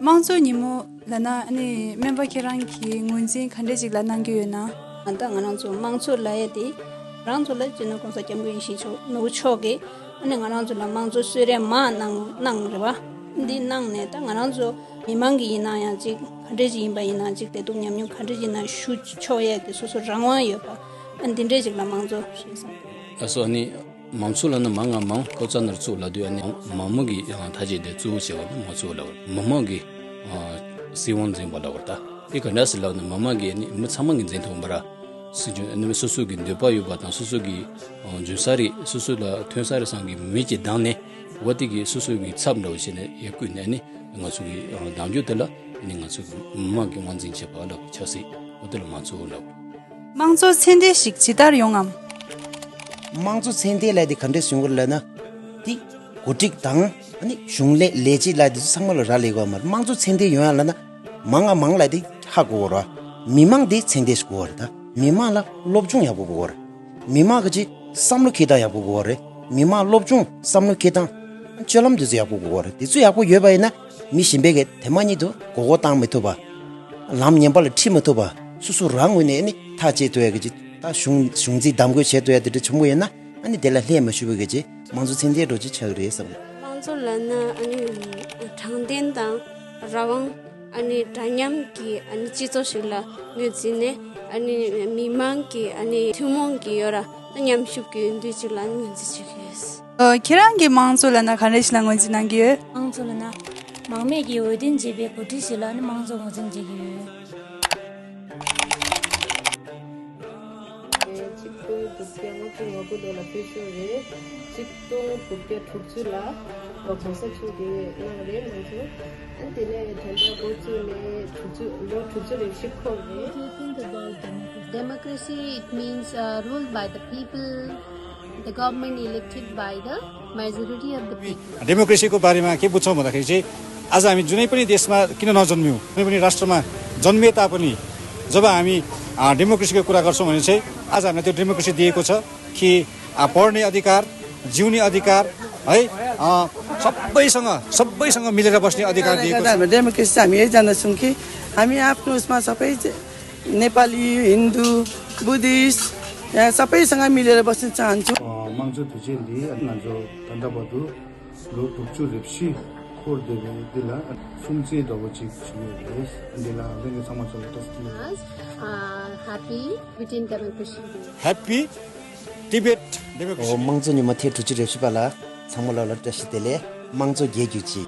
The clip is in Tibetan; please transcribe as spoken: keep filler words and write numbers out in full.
དམངས་གཙོ་ཉིན་མོ་ལབ་ན་ཨ་ནི་སྨན་པ་ཁྱེད་རང་གིས་ངོས་འཛིན་ག་འདྲས་ཅིག་ལ་གནང་གི་ཡོད་ན། ད་ང་རང་ཚོ་དམངས་གཙོ་ལབ་ཡས་དེ་རང་ཚོ་ལ་སྤྱིར་ན་༸གོང་ས་༸སྐྱབས་མགོན་ཡིད་བཞིན་མཆོག་ནོར་བུ་མཆོག་གིས་ཨ་ནི་ང་རང་ཚོ་ལ་དམངས་གཙོ་གསོལ་རས་མར་གནང་གནང་རེད་བ། འདི་གནང་ནས་ད་ང་རང་ཚོ་མི་མང་གི་ཡིན་ན་ཡང་ཅིག་ག་འདྲས་ཅིག་ཡིན་པ་ཡིན་ན་ཅིག་བདེ་སྡུག་ཉམས་མྱོང་ག་འདྲས་ཅིག་ཡིན་ན་ཞུ་ཆོག་ཡས་ཀྱི་སོ་སོ་རང་དབང་ཡོད་པ། ཨ་འདི་འདྲས་ཅིག་ལ་དམངས་གཙོ་ཞེས་བསམ། ཨ་སོ་ཨ་ནི། མང་ཚོགས་ལབ་ན་མང་ང་མང་ཁོ་ཙ་ནར་ཚུགས་ལབ་དུས་ཨ་ནི་མང་མོ་གི་ཡང་ཐ་ཆད་དེ་གཙོ་བོ་བྱས་པ་ནི་མང་ཚོགས་ལབ་པ་མི་མང་གི་ཨ་སྲིད་དབང་འཛིན་པ་ལབ་པ་ད་དེ་ག་འདྲ་སེ་ལབ་ན་མི་མང་གི་ཨ་ནི་མི་ཚང་མ་གི་འཛིན་ཐུབ་པ་ར། སྲིད་ཇུས་ཨ་ནི་སོ་སོ་གི་འདོད་པ་ཡོད་པ་དང་སོ་སོ་གི་ཨ་འཇོན་ས་རེད་སོ་སོ་ལ་ཐོན་ས་རེད་བསམ་གི་མི་གཅིག་བདམས་ནས་འོ་དེ་གི་སོ་སོ་གི་ཚབ་འདྲ་བོ་བྱས་ནས་ཡར་བསྐུལ་ནས་ཨ་ནི་ང་ཚོ་གི་ཨ་གདམ་རྒྱུ་དེ་ལ་ཨ་ནི་ང་ཚོ་གི་མི་མང་གི་དབང་འཛིན་བྱེད་པ་ལབ་པ་ཆགས་སྲིད་འོ་དེ་ལ་མང་ཚོགས་ལབ་པ། དམངས་གཙོ་ཚད་ལྡན་ཞིག་ཇི་ལྟར་ཡོང་ངམ། དམངས་གཙོ་ཚད་ལྡན་ལབ་དེ་ག་འདྲས་བྱུང་གི་རེད་ལབ་ན། དེ་གོ་སྒྲིག་དང་ཨ་ནི་གཞུང་ལས་ལས་བྱེད་ལབ་དེ་ཚོ་ཚང་མ་ལ་རག་ལས་དགོས་མ་རེད། དམངས་གཙོ་ཚད་ལྡན་ཡོང་ཡ་ལབ་ན་མང་ང་མང་ལབ་དེ་ཧ་གོ་དགོས་རེད། མི་མང་དེ་ཚད་ལྡན་ཞིག་དགོས་རེད། ད་མི་མང་ལ་སློབ་སྦྱོང་ཡག་པོ་དགོས་རེད། མི་མང་གི་ཅིག་བསམ་བློ་འཁྱེར་སྟངས་ཡག་པོ་དགོས་རེད། མི་མང་སློབ་སྦྱོང་བསམ་བློ་འཁྱེར་སྟངས་སྤྱོད་ལམ་དེ་ཚོ་ཡག་པོ་དགོས་རེད། དེ་ཚོ་ཡག་པོ་ཡོད་པ་ཡིན་ན་མི་གཞན་པས་གི་དེ་མ་ཉིད་དུ་མགོ་སྐོར་བཏང་མི་ཐུབ་པ། ལམ་ངན་པ་ལ་ཁྲིད་མི་ཐུབ་པ། སོ་སོ་རང་ངོས་ནས་ནི་ཐག་བཅད་ཐུབ་ཡ་གི་ཅིག་ད་གཞུང་གཞུང་འཛིན་གདམ་བསྐོ་བྱེད་ཐུབ་ཡ་དེ་འདྲ་བྱུང་བ་ཡིན་ན་ཨ་ནི་དེ་ལ་ལྷད་མ་ཞུགས་པའི་གི་ཅིག་དམངས་གཙོ་ཚད་ལྡན་འདྲ་ཅིག་ཆགས་ཀྱི་རེད་བསམ་གི། དམངས་གཙོ་ལབ་ན་ཨ་ནི་དྲང་བདེན་དང་རང་དབང་ཨ་ནི་འདྲ་མཉམ་གྱི་ཨ་ནི་སྤྱི་ཚོགས་ཤིག་ལ་ངོས་འཛིན་ནས་ཨ་ནི་མི་མང་གི་ཨ་ནི་ཐུན་མོང་གི་ཡོད་ར་ད་མཉམ་ཞུགས་ཀྱི་ཡོང་དུས་ཅིག་ལ་ངོས་འཛིན་བྱེད་ཀྱི་ཡོད། ཨ། ཁྱེད་རང་གིས་དམངས་གཙོ་ལབ་ན་ག་འདྲ་ཞིག་ལ་ངོས་འཛིན་གནང་གི་ཡོད། དམངས་གཙོ་ལབ་ན། མང་མོས་ཀྱིས་འོས་འདེམས་བྱས་པའི་འགོ་ཁྲིད་ཞིག་ལ་ནི་དམངས་གཙོ་ངོས་འཛིན་བྱེད་ཀྱི་ཡོད། ཆིག་སྟོང་དགུ་བརྒྱ་ལྔ་བཅུ་ང་དགུ་ལོ་ལ་འཐུས་ཤོར་རེད། ཆིག་སྟོང་དགུ་བརྒྱ་དྲུག་ཅུ་ལ་༸གོང་ས་མཆོག་གིས་གནང་རེད་དམངས་གཙོ། ཨ་དེ་ནས་དེ་འདྲ་འགོ་བཙུགས་ནས་དྲུག་ཅུ་ལོ་དྲུག་ཅུ་རེ་བཞི་འཁོར་རེད། What do you think about democracy? Democracy, it means uh, ruled by the people, the government elected by the majority of the people. डेमोक्रेसीको बारेमा के बुझ्छौँ भन्दाखेरि चाहिँ आज हामी जुनै पनि देशमा किन नजन्मियौँ, कुनै पनि राष्ट्रमा जन्मिए तापनि जब हामी अ, डेमोक्रेसीको कुरा गर्छौँ भने चाहिँ आज हामीलाई त्यो डेमोक्रेसी दिएको छ कि अ, पढ्ने अधिकार, जिउने अधिकार है, अ, सबैसँग सबैसँग मिलेर बस्ने अधिकार दिएको छ। डेमोक्रेसी चाहिँ हामी यही जान्दछौँ कि हामी आफ्नो उसमा सबै नेपाली, हिन्दू, बुद्धिस्ट, यहाँ सबैसँग मिलेर बस्न चाहन्छु। अ, मङ्जु भिजेलले नाजो धन्दाबदु लो भुक्चु रेप्सी खोर देवे दिला सुमचे दबोची सुमे रेस दिला लेंगे समाचार तस्ती। आज, अ, happy Tibetan Democracy Day. Happy Tibet Democracy Day. དམངས་གཙོ་ཉི་མ་ཐེངས་དྲུག་ཅུ་རེ་བཞི་པ་ལ་ཚང་མ་ལ་ལ་བཀྲ་ཤིས་བདེ་ལེགས། དམངས་གཙོ་རྒྱལ་གྱུར་ཅིག